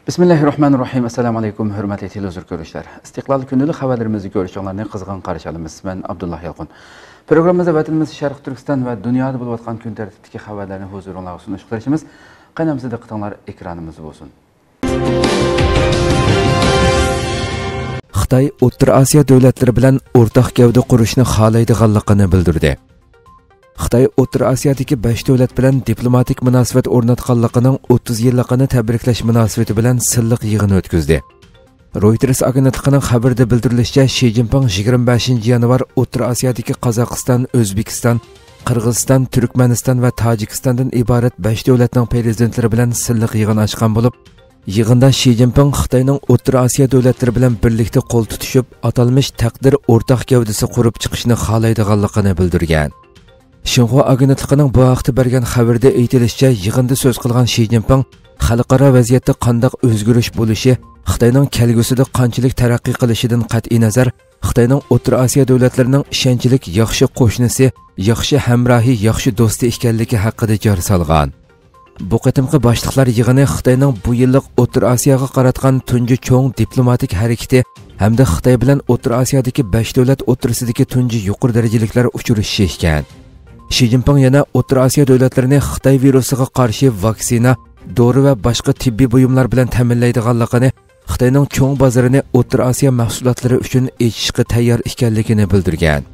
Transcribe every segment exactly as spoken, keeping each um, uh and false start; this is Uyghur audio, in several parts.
بىسمىللاھىررەھمانىررەھىم. ئەسسالامۇ ئەلەيكۇم، ھۆرمەتلىك تېلېۋىزور كۆرۈشلەر. ئىستىقلال كۈندىلىك خەۋەرلىرىمىزنى كۆرۈشۈڭلارنى قىزغىن قارشى ئالىمىز. مەن ئابدۇللا يالقۇن. پروگراممىمىزدا ۋەتىنىمىز شەرقىي تۈركىستان ۋە دۇنيادا بولۇۋاتقان كۈن تەرتىپتىكى خەۋەرلەرنى ھۇزۇرۇڭلارغا سۇنۇشقا تىرىشىمىز. قېنى ئەمىسە دىققىتىڭلار ئېكرانىمىزدا بولسۇن. خىتاي ئوتتۇرا ئاسىيا دۆلەتلىرى بىلەن ئورتاق گەۋدە قۇرۇشنى خالايدىغانلىقىنى بىلدۈردى. خىتاي ئوتتۇرا ئاسىيادىكى بەش دۆلەت بىلەن دىپلوماتىك مۇناسىۋەت ئورناتقانلىقىنىڭ ئوتتۇز يىللىقىنى تەبرىكلەش مۇناسىۋىتى بىلەن سىنلىق يىغىن ئۆتكۈزدى. رويتېرس ئاگېنتلىقىنىڭ خەۋىرىدە بىلدۈرۈلۈشىچە، شى جىنپىڭ يىگىرمە بەشىنچى يانۋار ئوتتۇرا ئاسىيادىكى قازاقىستان، ئۆزبېكىستان، قىرغىزىستان، تۈركمەنىستان ۋە تاجىكىستاندىن ئىبارەت بەش دۆلەتنىڭ پىرېزىدېنتلىرى بىلەن سىنلىق يىغىن ئاچقان بولۇپ، يىغىندا شى جىنپىڭ خىتاينىڭ ئوتتۇرا ئاسىيا دۆلەتلىرى بىلەن بىرلىكتە قول تۇتۇشۇپ، ئاتالمىش تەقدىر ئورتاق گەۋدىسى قۇرۇپ چىقىشنى خالايدىغانلىقىنى بىلدۈرگەن. شىنخۇا ئاگېنتلىقىنىڭ بۇ ھەقتە بەرگەن خەۋىرىدە ئېيتىلىشىچە، يىغىندا سۆز قىلغان شى جىنپىڭ خەلقئارا ۋەزىيەتتە قانداق ئۆزگىرىش بولۇشى، خىتاينىڭ كەلگۈسىدە قانچىلىك تەرەققىي قىلىشىدىن قەتئىينەزەر، خىتاينىڭ ئوتتۇرا ئاسىيا دۆلەتلىرىنىڭ ئىشەنچلىك ياخشى قوشنىسى، ياخشى ھەمراھى، ياخشى دوستى ئىكەنلىكى ھەققىدە جار سالغان. بۇ قېتىمقى باشلىقلار يىغىنى خىتاينىڭ بۇ يىللىق ئوتتۇرا ئاسىياغا قاراتقان تۇنجى چوڭ دىپلوماتىك ھەرىكىتى ھەمدە خىتاي بىلەن ئوتتۇرا ئاسىيادىكى بەش دۆلەت ئوتتۇرىسىدىكى تۇنجى يۇقىرى دەرىجىلىكلەر ئۇچرىشىشى ئىكەن. شى جىنپىڭ يەنە ئوتتۇرا ئاسىيا دۆلەتلىرىنى خىتاي ۋىرۇسىغا قارشى ۋاكسىنا، دورا ۋە باشقا تېببىي بۇيۇملار بىلەن تەمىنلەيدىغانلىقىنى، خىتاينىڭ چوڭ بازىرىنى ئوتتۇرا ئاسىيا مەھسۇلاتلىرى ئۈچۈن ئېچىشقا تەييار ئىكەنلىكىنى بىلدۈرگەن.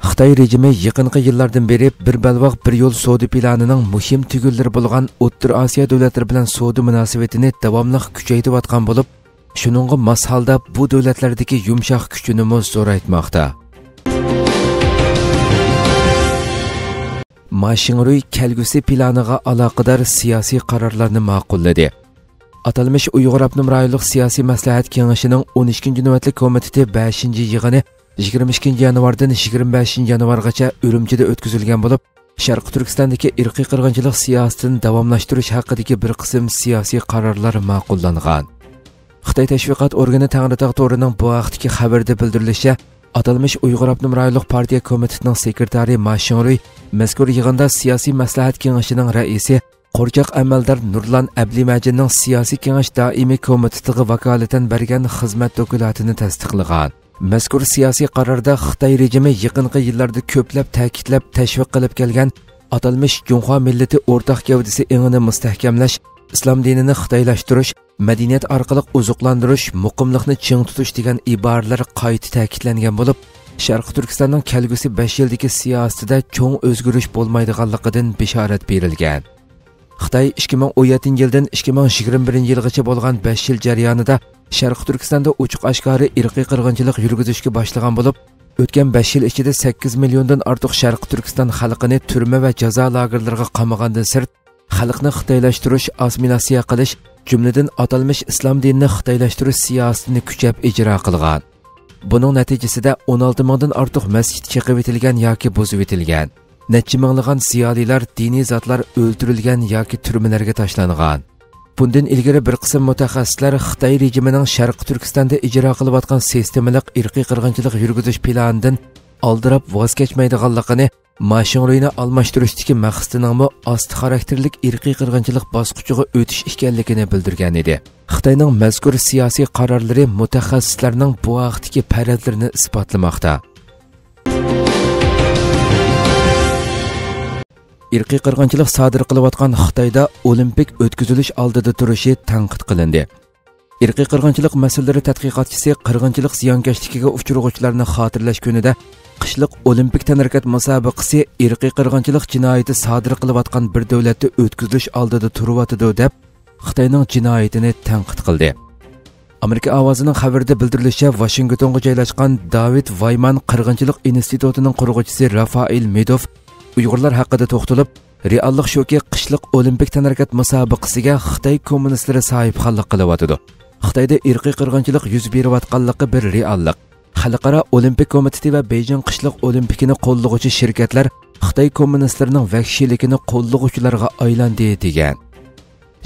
خىتاي رېجىمى يېقىنقى يىللاردىن بېرى بىر بەلباغ، بىر يول سودا پىلانىنىڭ مۇھىم تۈگۈنلىرى بولغان ئوتتۇرا ئاسىيا دۆلەتلىرى بىلەن سودا مۇناسىۋىتىنى داۋاملىق كۈچەيتىۋاتقان بولۇپ، شۇنىڭغا ماس ھالدا بۇ دۆلەتلەردىكى يۇمشاق كۈچىنىمۇ زورايتماقتا. ما شىڭرۇي كەلگۈسى پىلانىغا ئالاقىدار سىياسىي قارارلارنى ماقۇللىدى. ئاتالمىش ئۇيغۇر ئاپتونوم رايونلۇق سىياسىي مەسلىھەت كېڭىشىنىڭ ئون ئىككىنچى نۆۋەتلىك كومىتېتى بەشىنچى يىغىنى يىگىرمە ئىككىنچى يانۋاردىن يىگىرمە بەشىنچى يانۋارغىچە ئۈرۈمچىدە ئۆتكۈزۈلگەن بولۇپ، شەرقىي تۈركىستاندىكى ئىرقىي قىرغىنچىلىق سىياسىتىنى داۋاملاشتۇرۇش ھەققىدىكى بىر قىسىم سىياسىي قارارلار ماقۇللانغان. خىتاي تەشۋىقات ئورگىنى تەڭرىتاغ تورىنىڭ بۇ ھەقتىكى خەۋىرىدە بىلدۈرۈلۈشىچە، ئاتالمىش ئۇيغۇر ئاپتونوم رايونلۇق پارتىيە كومىتېتىنىڭ سېكرېتارى ما شىڭرۇي مەزكۇر يىغىندا سىياسىي مەسلىھەت كېڭىشىنىڭ رەئىسى، قورچاق ئەمەلدار نۇرلان ئەبلىمەجىننىڭ سىياسىي كېڭەش دائىمىي كومىتېتىغا ۋاكالىتەن بەرگەن خىزمەت دوكلاتىنى تەستىقلىغان. مەزكۇر سىياسىي قاراردا خىتاي رېجىمى يېقىنقى يىللاردا كۆپلەپ تەكىتلەپ تەشۋىق قىلىپ كەلگەن ئاتالمىش جۇڭخۇا مىللىتى ئورتاق گەۋدىسى ئېڭىنى مۇستەھكەملەش، ئىسلام دىنىنى خىتايلاشتۇرۇش، مەدەنىيەت ئارقىلىق ئوزۇقلاندۇرۇش، مۇقىملىقنى چىڭ تۇتۇش دېگەن ئىبارىلەر قايتا تەكىتلەنگەن بولۇپ، شەرقىي تۈركىستاننىڭ كەلگۈسى بەش يىلدىكى سىياسىتىدە چوڭ ئۆزگىرىش بولمايدىغانلىقىدىن بېشارەت بېرىلگەن. خىتاي ئىككى مىڭ ئون يەتتىنچى يىلدىن ئىككى مىڭ يىگىرمە بىرىنچى يىلغىچە بولغان بەش يىل جەريانىدا شەرقىي تۈركىستاندا ئوچۇق ئاشكارا ئىرقىي قىرغىنچىلىق يۈرگۈزۈشكە باشلىغان بولۇپ، ئۆتكەن بەش يىل ئىچىدە سەككىز مىليوندىن ئارتۇق شەرقىي تۈركىستان خەلقىنى تۈرمە ۋە جازا لاگېرلىرىغا قامىغاندىن سىرت، خەلقنى خىتايلاشتۇرۇش، ئاسسىمىلياتسىيە قىلىش، جۈملىدىن ئاتالمىش ئىسلام دىنىنى خىتايلاشتۇرۇش سىياسىتىنى كۈچەپ ئىجرا قىلغان. بۇنىڭ نەتىجىسىدە ئون ئالتە مىڭدىن ئارتۇق مەسچىت چېقىۋېتىلگەن ياكى بۇزۇۋېتىلگەن. نەچچە مىڭلىغان زىيالىيلار، دىنىي زاتلار ئۆلتۈرۈلگەن ياكى تۈرمىلەرگە تاشلانغان. بۇندىن ئىلگىرى بىر قىسىم مۇتەخەسسىسلەر خىتاي رېجىمىنىڭ شەرقىي تۈركىستاندا ئىجرا قىلىۋاتقان سىستېمىلىق ئىرقىي قىرغىنچىلىق يۈرگۈزۈش پىلانىدىن ئالدىراپ ۋاز كەچمەيدىغانلىقىنى، ما شىڭرۇينى ئالماشتۇرۇشتىكى مەقسىتىنىڭمۇ ئاستا خاراكتېرلىك ئىرقىي قىرغىنچىلىق باسقۇچىغا ئۆتۈش ئىكەنلىكىنى بىلدۈرگەنىدى. خىتاينىڭ مەزكۇر سىياسىي قارارلىرى مۇتەخەسسىسلەرنىڭ بۇ ھەقتىكى پەرەزلىرىنى ئىسپاتلىماقتا. ئىرقىي قىرغىنچىلىق سادىر قىلىۋاتقان خىتايدا ئولىمپىك ئۆتكۈزۈلۈش ئالدىدا تۇرۇشى تەنقىد قىلىندى. ئىرقىي قىرغىنچىلىق مەسىلىلىرى تەتقىقاتچىسى قىرغىنچىلىق زىيانكەشلىكىگە ئۇچرىغۇچىلارنى خاتىرىلەش كۈنىدە قىشلىق ئولىمپىك تەنھەرىكەت مۇسابىقىسى ئىرقىي قىرغىنچىلىق جىنايىتى سادىر قىلىۋاتقان بىر دۆلەتتە ئۆتكۈزۈلۈش ئالدىدا تۇرۇۋاتىدۇ، دەپ خىتاينىڭ جىنايىتىنى تەنقىد قىلدى. ئامېرىكا ئاۋازىنىڭ خەۋىرىدە بىلدۈرۈلۈشىچە، ۋاشىنگتونغا جايلاشقان داۋىد ۋايمان قىرغىنچىلىق ئىنستىتۇتىنىڭ قۇرغۇچىسى رافائېل مېدوف ئۇيغۇرلار ھەققىدە توختىلىپ، رېئاللىق شۇكى، قىشلىق ئولىمپىك تەنھەرىكەت مۇسابىقىسىگە خىتاي كوممۇنىستلىرى ساھىبخانلىق قىلىۋاتىدۇ. خىتايدا ئىرقىي قىرغىنچىلىق يۈز بېرىۋاتقانلىقى بىر رېئاللىق. خەلقئارا ئولىمپىك كومىتېتى ۋە بېيجىڭ قىشلىق ئولىمپىكىنى قوللىغۇچى شىركەتلەر خىتاي كوممۇنىستلىرىنىڭ ۋەھشىيلىكىنى قوللىغۇچىلارغا ئايلاندى، دېگەن.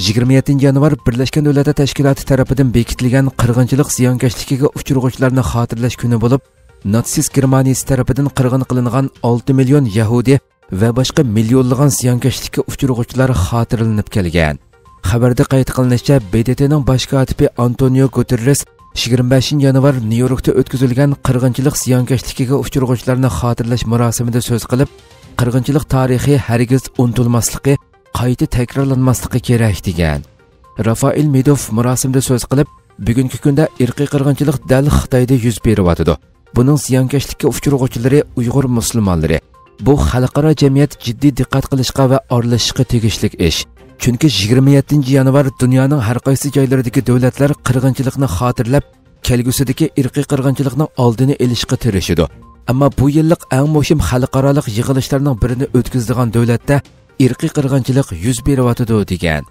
يىگىرمە يەتتىنچى يانۋار بىرلەشكەن دۆلەتلەر تەشكىلاتى تەرىپىدىن بېكىتىلگەن قىرغىنچىلىق زىيانكەشلىكىگە ئۇچرىغۇچىلارنى خاتىرىلەش كۈنى بولۇپ، ناتسىست گېرمانىيىسى تەرىپىدىن قىرغىن قىلىنغان ئالتە مىليون يەھۇدىي ۋە باشقا مىليونلىغان زىيانكەشلىككە ئۇچرىغۇچىلار خاتىرىلىنىپ كەلگەن. خەۋەردە قەيت قىلىنىشىچە، ب د ت نىڭ باش كاتىپى ئانتونىيو گۇتېررېس يىگىرمە بەشىنچى يانۋار نيۇ يوركتا ئۆتكۈزۈلگەن قىرغىنچىلىق زىيانكەشلىكىگە ئۇچرىغۇچىلارنى خاتىرىلەش مۇراسىمىدا سۆز قىلىپ، قىرغىنچىلىق تارىخى ھەرگىز ئۇنتۇلماسلىقى، قايتا تەكرارلانماسلىقى كېرەك، دېگەن. رافائېل مېدوف مۇراسىمدا سۆز قىلىپ، بۈگۈنكى كۈندە ئىرقىي قىرغىنچىلىق دەل خىتايدا يۈز بېرىۋاتىدۇ. بۇنىڭ زىيانكەشلىككە ئۇچرىغۇچىلىرى ئۇيغۇر مۇسۇلمانلىرى. بۇ خەلقئارا جەمئىيەت جىددىي دىققەت قىلىشقا ۋە ئارىلىشىشقا تېگىشلىك ئىش. چۈنكى يىگىرمە يەتتىنچى يانۋار دۇنيانىڭ ھەر قايسى جايلىرىدىكى دۆلەتلەر قىرغىنچىلىقنى خاتىرىلەپ، كەلگۈسىدىكى ئىرقىي قىرغىنچىلىقنىڭ ئالدىنى ئېلىشقا تىرىشىدۇ. ئەمما بۇ يىللىق ئەڭ مۇھىم خەلقئارالىق يىغىلىشلارنىڭ بىرىنى ئۆتكۈزىدىغان دۆلەتتە ئىرقىي قىرغىنچىلىق يۈز بېرىۋاتىدۇ، دېگەن.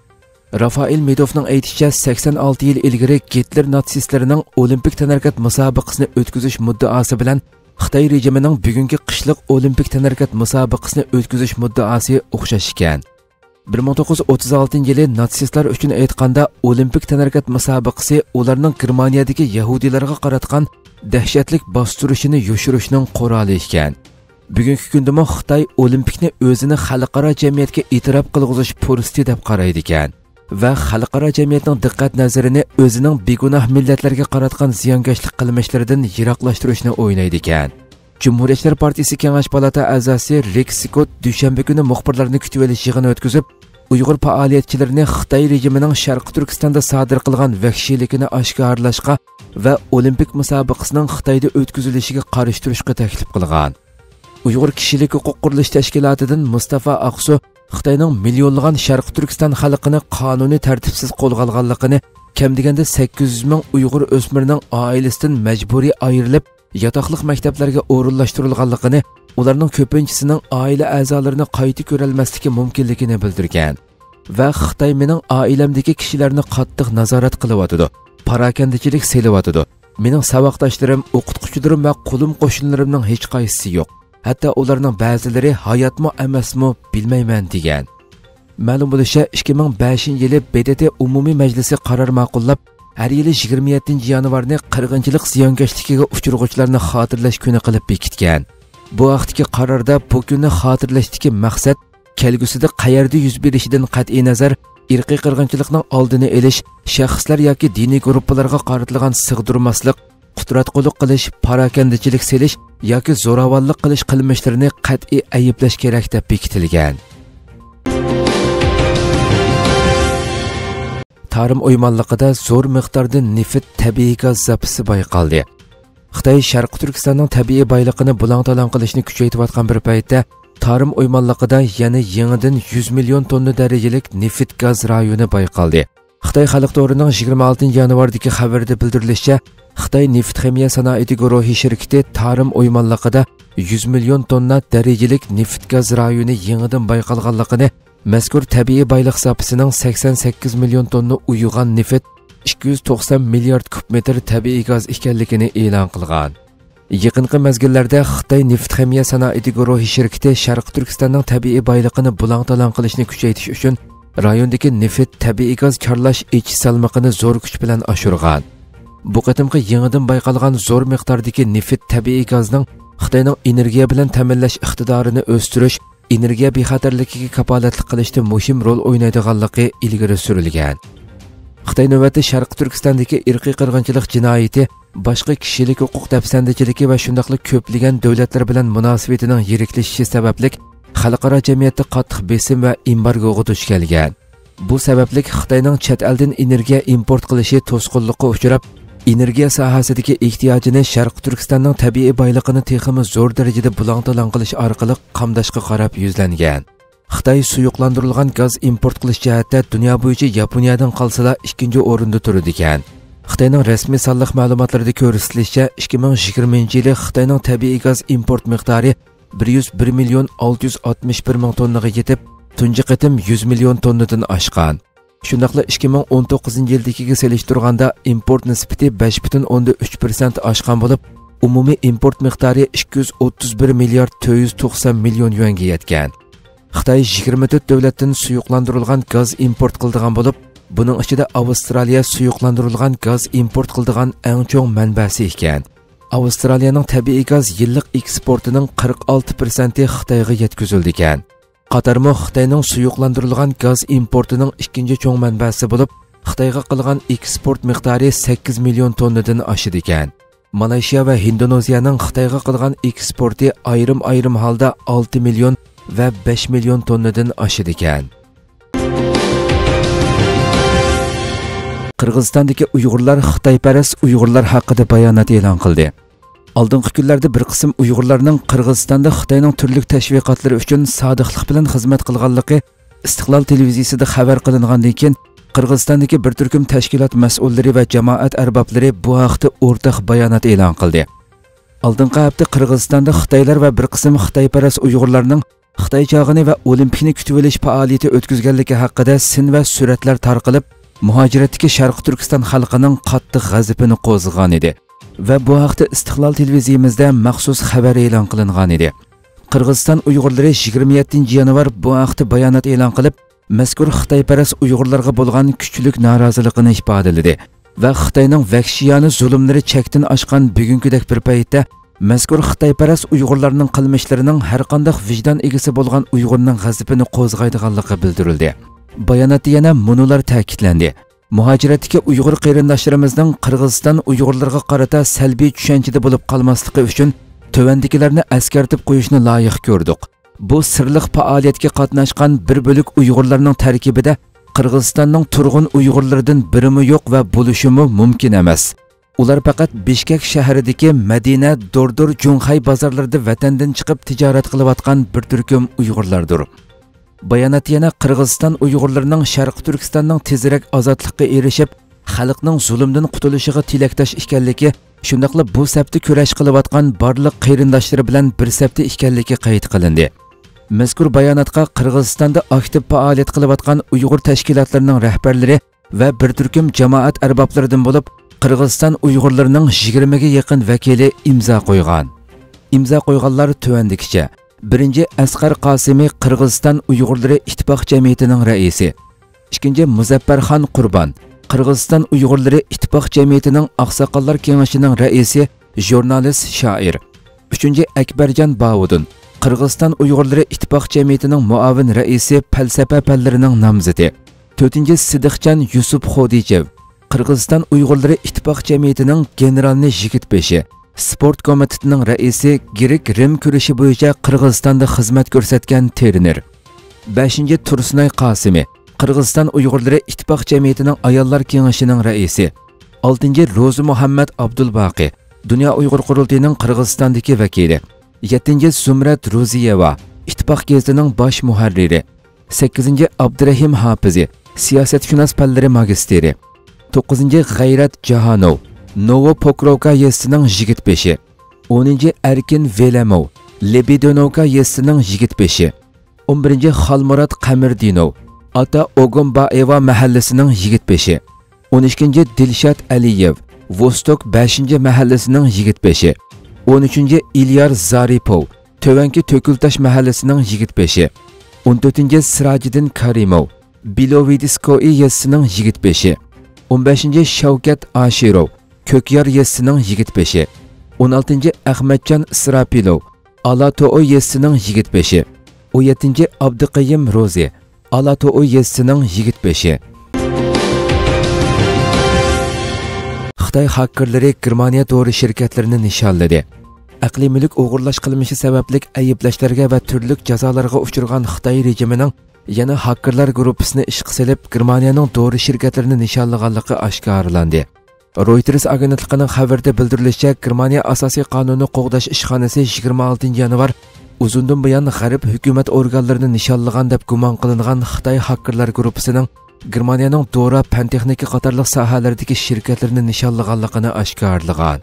رافائېل مېدوفنىڭ ئېيتىشىچە، سەكسەن ئالتە يىل ئىلگىرى گىتلېر ناتسىستلىرىنىڭ ئولىمپىك تەنھەرىكەت مۇسابىقىسىنى ئۆتكۈزۈش مۇددىئاسى بىلەن خىتاي رېجىمىنىڭ بۈگۈنكى قىشلىق ئولىمپىك تەنھەرىكەت مۇسابىقىسىنى ئۆتكۈزۈش مۇددىئاسى ئوخشاش ئىكەن. بىر مىڭ توققۇز يۈز ئوتتۇز ئالتىنچى يىلى ناتسىستلار ئۈچۈن ئېيتقاندا، ئولىمپىك تەنھەرىكەت مۇسابىقىسى ئۇلارنىڭ گېرمانىيەدىكى يەھۇدىيلارغا قاراتقان دەھشەتلىك باستۇرۇشىنى يوشۇرۇشنىڭ قورالى ئىكەن. بۈگۈنكى كۈندىمۇ خىتاي ئولىمپىكنى ئۆزىنى خەلقئارا جەمئىيەتكە ئېتىراپ قىلغۇزۇش پۇرسىتى دەپ قارايدىكەن ۋە خەلقئارا جەمئىيەتنىڭ دىققەت نەزىرىنى ئۆزىنىڭ بىگۇناھ مىللەتلەرگە قاراتقان زىيانكەشلىك قىلمىشلىرىدىن يىراقلاشتۇرۇشنى ئوينايدىكەن. جۇمھۇرىيەتچىلەر پارتىيىسى كېڭەش پالاتا ئەزاسى رىك سكوت دۈشەنبە كۈنى مۇخبىرلارنى كۈتۈۋېلىش يىغىنى ئۆتكۈزۈپ، ئۇيغۇر پائالىيەتچىلىرىنى خىتاي رېجىمىنىڭ شەرقىي تۈركىستاندا سادىر قىلغان ۋەھشىيلىكىنى ئاشكارىلاشقا ۋە ئولىمپىك مۇسابىقىسىنىڭ خىتايدا ئۆتكۈزۈلۈشىگە قارشى تۇرۇشقا تەكلىپ قىلغان. ئۇيغۇر كىشىلىك ھوقۇق قۇرۇلۇشى تەشكىلاتىدىن مۇستافا ئاقسۇ خىتاينىڭ مىليونلىغان شەرقىي تۈركىستان خەلقىنى قانۇنىي تەرتىپسىز قولغا ئالغانلىقىنى، كەم دېگەندە سەككىز يۈز مىڭ ئۇيغۇر ئۆسمۈرىنىڭ ئائىلىسىدىن مەجبۇرىي ئايرىلىپ، ياتاقلىق مەكتەپلەرگە ئورۇنلاشتۇرۇلغانلىقىنى، ئۇلارنىڭ كۆپىنچىسىنىڭ ئائىلە ئەزالىرىنى قايتا كۆرەلمەسلىكى مۇمكىنلىكىنى بىلدۈرگەن ۋە خىتاي مېنىڭ ئائىلەمدىكى كىشىلەرنى قاتتىق نازارەت قىلىۋاتىدۇ، پاراكەندىچىلىك سېلىۋاتىدۇ. مېنىڭ ساۋاقداشلىرىم، ئوقۇتقۇچىلىرىم ۋە قولۇم قوشنىلىرىمنىڭ ھېچقايسىسى يوق. ھەتتا ئۇلارنىڭ بەزىلىرى ھاياتمۇ ئەمەسمۇ بىلمەيمەن، دېگەن. مەلۇم بولۇشىچە، ئىككى مىڭ بەشىنچى يىلى ب د ت ئومۇمىي مەجلىسى قارار ماقۇللاپ، ھەر يىلى يىگىرمە يەتتىنچى يانۋارنى قىرغىنچىلىق زىيانكەشلىكىگە ئۇچرىغۇچىلارنى خاتىرىلەش كۈنى قىلىپ بېكىتكەن. بۇ ھەقتىكى قاراردا بۇ كۈننى خاتىرىلەشتىكى مەقسەت كەلگۈسىدە قەيەردە يۈز بېرىشىدىن قەتئىينەزەر، ئىرقىي قىرغىنچىلىقنىڭ ئالدىنى ئېلىش، شەخسلەر ياكى دىنىي گۇرۇپپىلارغا قارىتىلغان سىغدۇرماسلىق، قۇتراتقۇلۇق قىلىش، پاراكەندىچىلىك سېلىش ياكى زوراۋانلىق قىلىش قىلمىشلىرىنى قەتئىي ئەيىبلەش كېرەك، دەپ بېكىتىلگەن. تارىم ئويمانلىقىدا زور مىقداردا نېفىت، تەبىئىي گاز زاپىسى بايقالدى. خىتاي شەرقىي تۈركىستاننىڭ تەبىئىي بايلىقىنى بۇلاڭ-تالاڭ قىلىشنى كۈچەيتىۋاتقان بىر پەيتتە، تارىم ئويمانلىقىدا يەنە يېڭىدىن يۈز مىليون توننا دەرىجىلىك نېفىت گاز رايونى بايقالدى. خىتاي خەلق تورىنىڭ يىگىرمە ئالتىنچى يانۋاردىكى خەۋىرىدە بىلدۈرۈلۈشىچە، خىتاي نېفىت خىمىيە سانائىتى گۇرۇھى شىركىتى تارىم ئويمانلىقىدا يۈز مىليون توننا دەرىجىلىك نېفىت گاز رايونى يېڭىدىن بايقالغانلىقىنى، مەزكۇر تەبىئىي بايلىق زاپىسىنىڭ سەكسەن سەككىز مىليون توننا ئۇيۇغان نېفىت، ئىككى يۈز توقسان مىليارد كۇب مېتىر تەبىئىي گاز ئىكەنلىكىنى ئېلان قىلغان. يېقىنقى مەزگىللەردە خىتاي نېفىت خىمىيە سانائىتى گۇرۇھى شىركىتى شەرقىي تۈركىستاننىڭ تەبىئىي بايلىقىنى بۇلاڭ-تالاڭ قىلىشنى كۈچەيتىش ئۈچۈن رايوندىكى نېفىت، تەبىئىي گاز كارلاش ئېچىش سالمىقىنى زور كۈچ بىلەن ئاشۇرغان. بۇ قېتىمقى يېڭىدىن بايقالغان زور مىقداردىكى نېفىت، تەبىئىي گازنىڭ خىتاينىڭ ئېنېرگىيە بىلەن تەمىنلەش ئىقتىدارىنى ئۆستۈرۈش، ئېنېرگىيە بىخەتەرلىكىگە كاپالەتلىك قىلىشتا مۇھىم رول ئوينايدىغانلىقى ئىلگىرى سۈرۈلگەن. خىتاي نۆۋەتتە شەرقىي تۈركىستاندىكى ئىرقىي قىرغىنچىلىق جىنايىتى، باشقا كىشىلىك ھوقۇق دەپسەندىچىلىكى ۋە شۇنداقلا كۆپلىگەن دۆلەتلەر بىلەن مۇناسىۋىتىنىڭ يىرىكلىشىشى سەۋەبلىك خەلقئارا جەمئىيەتتە قاتتىق بېسىم ۋە ئېمبارگوغا دۇچ كەلگەن. بۇ سەۋەبلىك خىتاينىڭ چەت ئەلدىن ئېنېرگىيە ئىمپورت قىلىشى توسقۇنلۇققا ئۇچراپ، ئېنېرگىيە ساھەسىدىكى ئېھتىياجىنى شەرقىي تۈركىستاننىڭ تەبىئىي بايلىقىنى تېخىمۇ زور دەرىجىدە بۇلاڭ-تالاڭ قىلىش ئارقىلىق قامداشقا قاراپ يۈزلەنگەن. خىتاي سۇيۇقلاندۇرۇلغان گاز ئىمپورت قىلىش جەھەتتە دۇنيا بويىچە ياپونىيەدىن قالسىلا ئىككىنچى ئورۇندا تۇرىدىكەن. خىتاينىڭ رەسمىي سانلىق مەلۇماتلىرىدا كۆرسىتىلىشىچە، ئىككى مىڭ يىگىرمىنچى يىلى خىتاينىڭ تەبىئىي گاز ئىمپورت مىقدارى بىر يۈز بىر مىليون ئالتە يۈز ئاتمىش بىر مىڭ توننىغا يېتىپ، تۇنجى قېتىم يۈز مىليون توننىدىن ئاشقان. شۇنداقلا ئىككى مىڭ ئون توققۇزىنچى يىلدىكىگە سېلىشتۇرغاندا ئىمپورت نىسبىتى بەش پۈتۈن ئوندىن ئۈچ پىرسەنت ئاشقان بولۇپ، ئومۇمىي ئىمپورت مىقدارى ئىككى يۈز ئوتتۇز بىر مىليارد تۆت يۈز توقسان مىليون يۈەنگە يەتكەن. خىتاي يىگىرمە تۆت دۆلەتتىن سۇيۇقلاندۇرۇلغان گاز ئىمپورت قىلىدىغان بولۇپ، بۇنىڭ ئىچىدە ئاۋسترالىيە سۇيۇقلاندۇرۇلغان گاز ئىمپورت قىلىدىغان ئەڭ چوڭ مەنبەسى ئىكەن. ئاۋسترالىيەنىڭ تەبىئىي گاز يىللىق ئېكسپورتىنىڭ قىرىق ئالتە پىرسەنتى خىتايغا يەتكۈزۈلىدىكەن. قاتارمۇ خىتاينىڭ سۇيۇقلاندۇرۇلغان گاز ئىمپورتىنىڭ ئىككىنچى چوڭ مەنبەسى بولۇپ، خىتايغا قىلغان ئېكسپورت مىقدارى سەككىز مىليون توننىدىن ئاشىدىكەن. مالايشىيا ۋە ھىندونېزىيەنىڭ خىتايغا قىلغان ئېكسپورتى ئايرىم-ئايرىم ھالدا ئالتە مىليون ۋە بەش مىليون توننىدىن ئاشىدىكەن. قىرغىزىستاندىكى ئۇيغۇرلار خىتايپەرەس ئۇيغۇرلار ھەققىدە بايانات ئېلان قىلدى. ئالدىنقى كۈنلەردە بىر قىسىم ئۇيغۇرلارنىڭ قىرغىزىستاندا خىتاينىڭ تۈرلۈك تەشۋىقاتلىرى ئۈچۈن سادىقلىق بىلەن خىزمەت قىلغانلىقى ئىستىقلال تېلېۋىزىيىسىدا خەۋەر قىلىنغاندىن كېيىن، قىرغىزىستاندىكى بىر تۈركۈم تەشكىلات مەسئۇللىرى ۋە جامائەت ئەربابلىرى بۇ ھەقتە ئورتاق بايانات ئېلان قىلدى. ئالدىنقى ھەپتە قىرغىزىستاندا خىتايلار ۋە بىر قىسىم خىتايپەرەس ئۇيغۇرلارنىڭ خىتاي چاغىنى ۋە ئولىمپىكنى كۈتۈۋېلىش پائالىيىتى ئۆتكۈزگەنلىكى ھەققىدە سىن ۋە سۈرەتلەر تارقىلىپ، مۇھاجىرەتتىكى شەرقىي تۈركىستان خەلقىنىڭ قاتتىق غەزىپىنى قوزغىغان ئىدى ۋە بۇ ھەقتە ئىستىقلال تېلېۋىزىيىمىزدە مەخسۇس خەۋەر ئېلان قىلىنغان ئىدى. قىرغىزىستان ئۇيغۇرلىرى يىگىرمە يەتتىنچى يانۋار بۇ ھەقتە بايانات ئېلان قىلىپ، مەزكۇر خىتايپەرەس ئۇيغۇرلارغا بولغان كۈچلۈك نارازىلىقىنى ئىپادىلىدى ۋە خىتاينىڭ ۋەھشىيانە زۇلۇملىرى چەكتىن ئاشقان بۈگۈنكىدەك بىر پەيتتە مەزكۇر خىتايپەرەس ئۇيغۇرلارنىڭ قىلمىشلىرىنىڭ ھەرقانداق ۋىجدان ئىگىسى بولغان ئۇيغۇرنىڭ غەزىپىنى قوزغايدىغانلىقى بىلدۈرۈلدى. باياناتتا يەنە مۇنۇلار تەكىتلەندى: مۇھاجىرەتتىكى ئۇيغۇر قېرىنداشلىرىمىزنىڭ قىرغىزىستان ئۇيغۇرلىرىغا قارىتا سەلبىي چۈشەنچىدە بولۇپ قالماسلىقى ئۈچۈن تۆۋەندىكىلەرنى ئەسكەرتىپ قويۇشنى لايىق كۆردۇق. بۇ سىرلىق پائالىيەتكە قاتناشقان بىر بۆلەك ئۇيغۇرلارنىڭ تەركىبىدە قىرغىزىستاننىڭ تۇرغۇن ئۇيغۇرلىرىدىن بىرىمۇ يوق ۋە بولۇشىمۇ مۇمكىن ئەمەس. ئۇلار پەقەت بىشكەك شەھىرىدىكى مەدىنە، دۇردۇر، جۇڭخەي بازارلىرىدا ۋەتەندىن چىقىپ تىجارەت قىلىۋاتقان بىر تۈركۈم ئۇيغۇرلاردۇر. باياناتتا يەنە قىرغىزىستان ئۇيغۇرلىرىنىڭ شەرقىي تۈركىستاننىڭ تېزرەك ئازادلىققا ئېرىشىپ، خەلقنىڭ زۇلۇمدىن قۇتۇلۇشىغا تىلەكداش ئىكەنلىكى، شۇنداقلا بۇ سەپتە كۈرەش قىلىۋاتقان بارلىق قېرىنداشلىرى بىلەن بىر سەپتە ئىكەنلىكى قەيت قىلىندى. مەزكۇر باياناتقا قىرغىزىستاندا ئاكتىپ پائالىيەت قىلىۋاتقان ئۇيغۇر تەشكىلاتلىرىنىڭ رەھبەرلىرى ۋە بىر تۈركۈم جامائەت ئەربابلىرىدىن بولۇپ، قىرغىزىستان ئۇيغۇرلىرىنىڭ يىگىرمىگە يېقىن ۋەكىلى ئىمزا قويغان. ئىمزا قويغانلار تۆۋەندىكىچە: بىرىنچى، ئەسقەر قاسىمى، قىرغىزىستان ئۇيغۇرلىرى ئىتتىپاق جەمئىيىتىنىڭ رەئىسى. ئىككىنچى، مۇزەپپەرخان قۇربان، قىرغىزىستان ئۇيغۇرلىرى ئىتتىپاق جەمئىيىتىنىڭ ئاقساقاللار كېڭىشىنىڭ رەئىسى، ژۇرنالىست، شائىر. ئۈچىنچى، ئەكبەرجان باۋۇدۇن، قىرغىزىستان ئۇيغۇرلىرى ئىتتىپاق جەمئىيىتىنىڭ مۇئاۋىن رەئىسى، پەلسەپە پەنلىرىنىڭ نامزىتى. تۆتىنچى، سىدىقجان يۈسۈپ خودىچېۋ، قىرغىزىستان ئۇيغۇرلىرى ئىتتىپاق جەمئىيىتىنىڭ گېنېرالنى يىگىت بېشى، سپورت كومىتېتىنىڭ رەئىسى، گرېك رىم كۈرىشى بويىچە قىرغىزىستاندا خىزمەت كۆرسەتكەن ترېنېر. بەشىنچى، تۇرسۇنئاي قاسىمى، قىرغىزىستان ئۇيغۇرلىرى ئىتتىپاق جەمئىيىتىنىڭ ئاياللار كېڭىشىنىڭ رەئىسى. ئالتىنچى، روزى مۇھەممەد ئابدۇلباقى، دۇنيا ئۇيغۇر قۇرۇلتىيىنىڭ قىرغىزىستاندىكى ۋەكىلى. يەتتىنچى، زۇمرەت روزىيېۋا، ئىتتىپاق گېزىتىنىڭ باش مۇھەررىرى. سەككىزىنچى، ئابدۇرەھىم ھاپىزى، سىياسەتشۇناس پەنلىرى ماگىستىرى. توققۇزىنچى، غەيرەت جاھانوۋ، نوۋوپوكروۋكا يېزىسىنىڭ يىگىت بېشى. ئونىنچى، ئەركىن ۋېلەموۋ، لېبېدېنوۋكا يېزىسىنىڭ يىگىت بېشى. ئون بىرىنچى، خالمۇرات قەمەردىنوۋ، ئاتا ئوگۇمبائېۋا مەھەللىسىنىڭ يىگىت بېشى. ئون ئىككىنچى، دىلشات ئەلىيېۋ، ۋوستوك بەشىنچى مەھەللىسىنىڭ يىگىت بېشى. ئون ئۈچىنچى، ئىليار زارىپوۋ، تۆۋەنكى تۆكۈلتاش مەھەللىسىنىڭ يىگىت بېشى. ئون تۆتىنچى، سىراجىدىن كارىموۋ، بىلوۋىدىسكوئى يېزىسىنىڭ يىگىت بېشى. ئون بەشىنچى، شەۋكەت ئاشىروۋ، كۆكيار يېزىسىنىڭ يىگىت بېشى. ئون ئالتىنچى، ئەخمەتجان ئىسراپىلوۋ، ئالاتوئو يېزىسىنىڭ يىگىت بېشى. ئون يەتتىنچى، ئابدۇقەييىم روزى، ئالاتوئو يېزىسىنىڭ يىگىت بېشى. خىتاي خاكېرلىرى گېرمانىيە دورا شىركەتلىرىنى نىشانلىدى. ئەقلىي مۈلۈك ئوغرىلاش قىلمىشى سەۋەبلىك ئەيىبلەشلەرگە ۋە تۈرلۈك جازالارغا ئۇچرىغان خىتاي رېجىمىنىڭ يەنە خاكېرلار گۇرۇپپىسىنى ئىشقا سېلىپ، گېرمانىيەنىڭ دورا شىركەتلىرىنى نىشانلىغانلىقى ئاشكارىلاندى. رويتېرس ئاگېنتلىقىنىڭ خەۋىرىدە بىلدۈرۈلۈشىچە، گېرمانىيە ئاساسىي قانۇننى قوغداش ئىشخانىسى يىگىرمە ئالتىنچى يانۋار ئۇزۇندىن بۇيان غەرب ھۆكۈمەت ئورگانلىرىنى نىشانلىغان دەپ گۇمان قىلىنغان خىتاي خاكېرلار گۇرۇپپىسىنىڭ گېرمانىيەنىڭ دورا، پەن تېخنىكا قاتارلىق ساھەلەردىكى شىركەتلىرىنى نىشانلىغانلىقىنى ئاشكارىلىغان.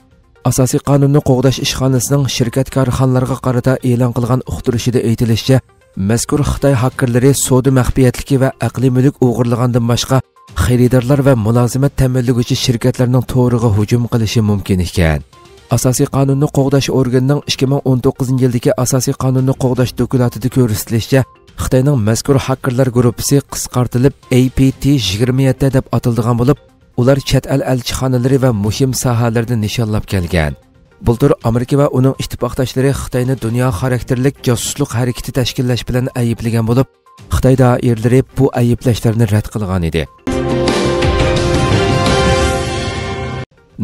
ئاساسىي قانۇننى قوغداش ئىشخانىسىنىڭ شىركەت كارخانىلارغا قارىتا ئېلان قىلغان ئۇقتۇرۇشىدا ئېيتىلىشىچە، مەزكۇر خىتاي خاكېرلىرى سودا مەخپىيەتلىكى ۋە ئەقلىي مۈلۈك ئوغرىلىغاندىن باشقا، خېرىدارلار ۋە مۇلازىمەت تەمىنلىگۈچى شىركەتلەرنىڭ تورىغا ھۇجۇم قىلىشى مۇمكىن ئىكەن. ئاساسىي قانۇننى قوغداش ئورگىنىنىڭ ئىككى مىڭ ئون توققۇزىنچى يىلدىكى ئاساسىي قانۇننى قوغداش دوكلاتىدا كۆرسىتىلىشىچە، خىتاينىڭ مەزكۇر خاكېرلار گۇرۇپپىسى قىسقارتىلىپ، ئەي پى تى يىگىرمە يەتتە دەپ ئاتىلىدىغان بولۇپ، ئۇلار چەت ئەل ئەلچىخانىلىرى ۋە مۇھىم ساھەلەرنى نىشانلاپ كەلگەن. بۇلتۇر ئامېرىكا ۋە ئۇنىڭ ئىتتىپاقداشلىرى خىتاينى دۇنيا خاراكتېرلىك جاسۇسلۇق ھەرىكىتى تەشكىللەش بىلەن ئەيىبلىگەن بولۇپ، خىتاي دائىرىلىرى بۇ ئەيىبلەشلەرنى رەت قىلغان ئىدى.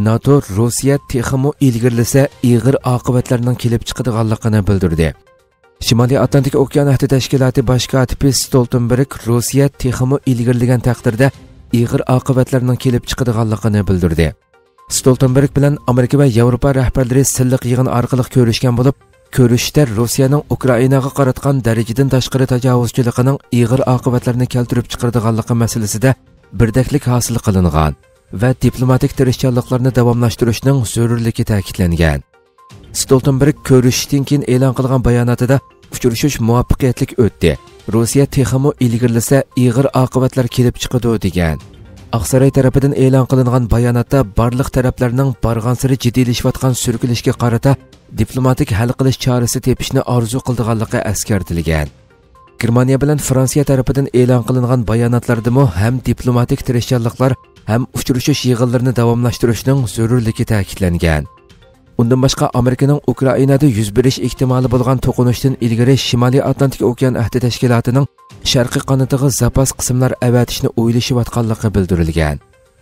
ناتو روسىيە تېخىمۇ ئىلگىرىلىسە، ئېغىر ئاقىۋەتلەرنىڭ كېلىپ چىقىدىغانلىقىنى بىلدۈردى. شىمالىي ئاتلانتىك ئوكيان ئەھدى تەشكىلاتى باش كاتىپى ستولتېنبېرگ روسىيە تېخىمۇ ئىلگىرىلىگەن تەقدىردە ئېغىر ئاقىۋەتلەرنىڭ كېلىپ چىقىدىغانلىقىنى بىلدۈردى. ستولتېنبېرگ بىلەن ئامېرىكا ۋە ياۋروپا رەھبەرلىرى سىرلىق يىغىن ئارقىلىق كۆرۈشكەن بولۇپ، كۆرۈشۈشتە روسىيەنىڭ ئۇكرائىناغا قاراتقان دەرىجىدىن تاشقىرى تاجاۋۇزچىلىقىنىڭ ئېغىر ئاقىۋەتلەرنى كەلتۈرۈپ چىقىرىدىغانلىقى مەسىلىسىدە بىردەكلىك ھاسىل قىلىنغان ۋە دىپلوماتىك تىرىشچانلىقلارنى داۋاملاشتۇرۇشنىڭ زۆرۈرلۈكى تەكىتلەنگەن. ستولتېنبېرگ كۆرۈشۈشتىن كېيىن ئېلان قىلغان باياناتىدا، ئۇچرىشىش مۇۋەپپەقىيەتلىك ئۆتتى. روسىيە تېخىمۇ ئىلگىرىلىسە، ئېغىر ئاقىۋەتلەر كېلىپ چىقىدۇ، دېگەن. ئاقساراي تەرىپىدىن ئېلان قىلىنغان باياناتتا بارلىق تەرەپلەرنىڭ بارغانسېرى جىددىيلىشىۋاتقان سۈركىلىشكە قارىتا دىپلوماتىك ھەل قىلىش چارىسى تېپىشنى ئارزۇ قىلىدىغانلىقى ئەسكەرتىلگەن. گېرمانىيە بىلەن فرانسىيە تەرىپىدىن ئېلان قىلىنغان باياناتلاردىمۇ ھەم دىپلوماتىك تىرىشچانلىقلار ھەم ئۇچرىشىش يىغىنلىرىنى داۋاملاشتۇرۇشنىڭ زۆرۈرلۈكى تەكىتلەنگەن. ئۇندىن باشقا، ئامېرىكىنىڭ ئۇكرائىنادا يۈز بېرىش ئېھتىمالى بولغان توقۇنۇشتىن ئىلگىرى شىمالىي ئاتلانتىك ئوكيان ئەھدى تەشكىلاتىنىڭ شەرقىي قانىتىغا زاپاس قىسىملار ئەۋەتىشنى ئويلىشىۋاتقانلىقى بىلدۈرۈلگەن.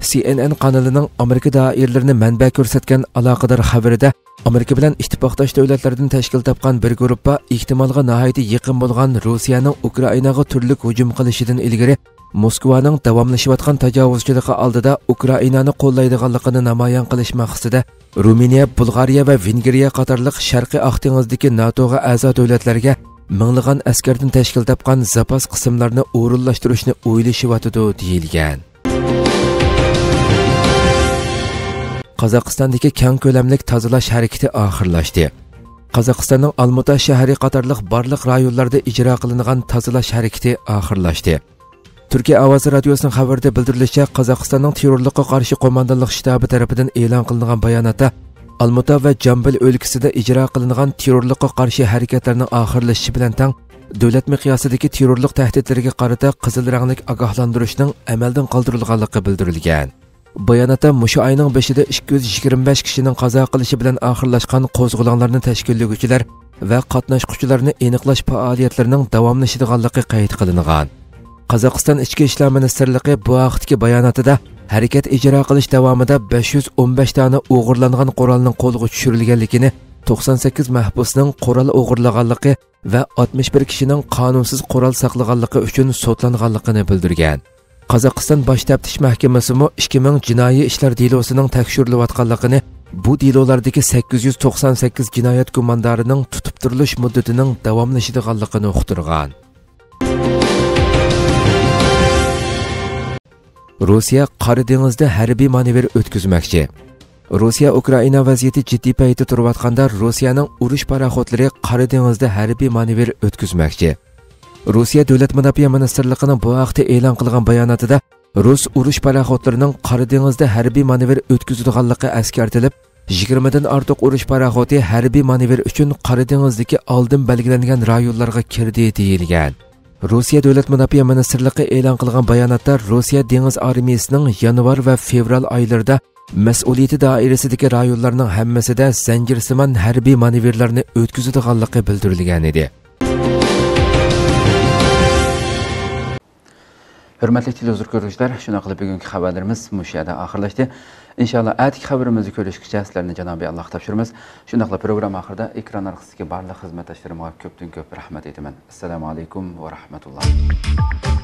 سى ئېن ئېن قانىلىنىڭ ئامېرىكا دائىرىلىرىنى مەنبە كۆرسەتكەن ئالاقىدار خەۋىرىدە، ئامېرىكا بىلەن ئىتتىپاقداش دۆلەتلەردىن تەشكىل تاپقان بىر گۇرۇپپا ئېھتىمالغا ناھايىتى يېقىن بولغان روسىيەنىڭ ئۇكرائىناغا تۈرلۈك ھۇجۇم قىلىشىدىن ئىلگىرى موسكۋانىڭ داۋاملىشىۋاتقان تاجاۋۇزچىلىقى ئالدىدا ئۇكرائىنانى قوللايدىغانلىقىنى نامايان قىلىش مەقسىتىدە، رومىنىيە، بۇلغارىيە ۋە ۋېنگرىيە قاتارلىق شەرقىي ئاق دېڭىزدىكى ناتوغا ئەزا دۆلەتلەرگە مىڭلىغان ئەسكەردىن تەشكىل تاپقان زاپاس قىسىملارنى ئورۇنلاشتۇرۇشنى ئويلىشىۋاتىدۇ، دېيىلگەن. قازاقىستاندىكى كەڭ كۆلەملىك تازىلاش ھەرىكىتى ئاخىرلاشتى. قازاقىستاننىڭ ئالمۇتا شەھىرى قاتارلىق بارلىق رايونلاردا ئىجرا قىلىنغان تازىلاش ھەرىكىتى ئاخىرلاشتى. تۈركىيە ئاۋازى رادىيوسىنىڭ خەۋىرىدە بىلدۈرۈلۈشىچە، قازاقىستاننىڭ تېررورلۇققا قارشى قوماندانلىق شتابى تەرىپىدىن ئېلان قىلىنغان باياناتتا، ئالمۇتا ۋە جامبىل ئۆلكىسىدە ئىجرا قىلىنغان تېررورلۇققا قارشى ھەرىكەتلەرنىڭ ئاخىرلىشىشى بىلەن تەڭ، دۆلەت مىقياسىدىكى تېررورلۇق تەھدىتلىرىگە قارىتا قىزىل رەڭلىك ئاگاھلاندۇرۇشنىڭ ئەمەلدىن قالدۇرۇلغانلىقى بىلدۈرۈلگەن. باياناتتا مۇشۇ ئاينىڭ بېشىدا ئىككى يۈز يىگىرمە بەش كىشىنىڭ قازا قىلىشى بىلەن ئاخىرلاشقان قوزغىلاڭلارنى تەشكىللىگۈچىلەر ۋە قاتناشقۇچىلارنى ئېنىقلاش پائالىيەتلىرىنىڭ داۋاملىشىدىغانلىقى قەيت قىلىنغان. قازاقىستان ئىچكى ئىشلار مىنىستىرلىقى بۇ ھەقتىكى باياناتىدا، ھەرىكەت ئىجرا قىلىش داۋامىدا بەش يۈز ئون بەش دانە ئوغرىلانغان قورالنىڭ قولغا چۈشۈرۈلگەنلىكىنى، توقسان سەككىز مەھبۇسنىڭ قورال ئوغرىلىغانلىقى ۋە ئاتمىش بىر كىشىنىڭ قانۇنسىز قورال ساقلىغانلىقى ئۈچۈن سوتلانغانلىقىنى بىلدۈرگەن. قازاقىستان باش تەپتىش مەھكىمىسىمۇ ئىككى مىڭ جىنايى ئىشلار دېلوسىنىڭ تەكشۈرۈلۈۋاتقانلىقىنى، بۇ دېلولاردىكى سەككىز يۈز توقسان سەككىز جىنايەت گۇماندارىنىڭ تۇتۇپ تۇرۇلۇش مۇددىتىنىڭ داۋاملىشىدىغانلىقىنى ئۇقتۇرغان. روسىيە قارا دېڭىزدا ھەربىي مانېۋىر ئۆتكۈزمەكچى. روسىيە ئۇكرائىنا ۋەزىيىتى جىددىي پەيتتە تۇرۇۋاتقاندا، روسىيەنىڭ ئۇرۇش پاراخوتلىرى قارا دېڭىزدا ھەربىي مانېۋىر ئۆتكۈزمەكچى. روسىيە دۆلەت مۇداپىئە مىنىستىرلىقىنىڭ بۇ ھەقتە ئېلان قىلغان باياناتىدا، رۇس ئۇرۇش پاراخوتلىرىنىڭ قارا دېڭىزدا ھەربىي مانېۋىر ئۆتكۈزىدىغانلىقى ئەسكەرتىلىپ، يىگىرمىدىن ئارتۇق ئۇرۇش پاراخوتى ھەربىي مانېۋىر ئۈچۈن قارا دېڭىزدىكى ئالدىن بەلگىلەنگەن رايونلارغا كىردى، دېيىلگەن. روسىيە دۆلەت مۇداپىئە مىنىستىرلىقى ئېلان قىلغان باياناتتا، روسىيە دېڭىز ئارمىيىسىنىڭ يانۋار ۋە فېۋرال ئايلىرىدا مەسئۇلىيىتى دائىرىسىدىكى رايونلارنىڭ ھەممىسىدە زەنجىرسىمان ھەربىي مانېۋىرلارنى ئۆتكۈزىدىغانلىقى بىلدۈرۈلگەنىدى. ھۆرمەتلىك تېلېۋىزور كۆرگۈچىلەر، شۇنداق قىلىپ بۈگۈنكى خەۋەرلىرىمىز مۇشۇ يەردە ئاخىرلاشتى. ئىنشاللا ئەتىكى خەۋىرىمىزدە كۆرۈشكىچە سىلەرنى جانابىي ئاللاغا تاپشۇرىمىز. شۇنداقلا پروگرامما ئاخىرىدا ئېكران ئارقىسىدىكى بارلىق خىزمەتداشلىرىمغا كۆپتىن كۆپ رەھمەت ئېيتىمەن. ئەسسالامۇ ئەلەيكۇم ۋە رەھمەتۇللا.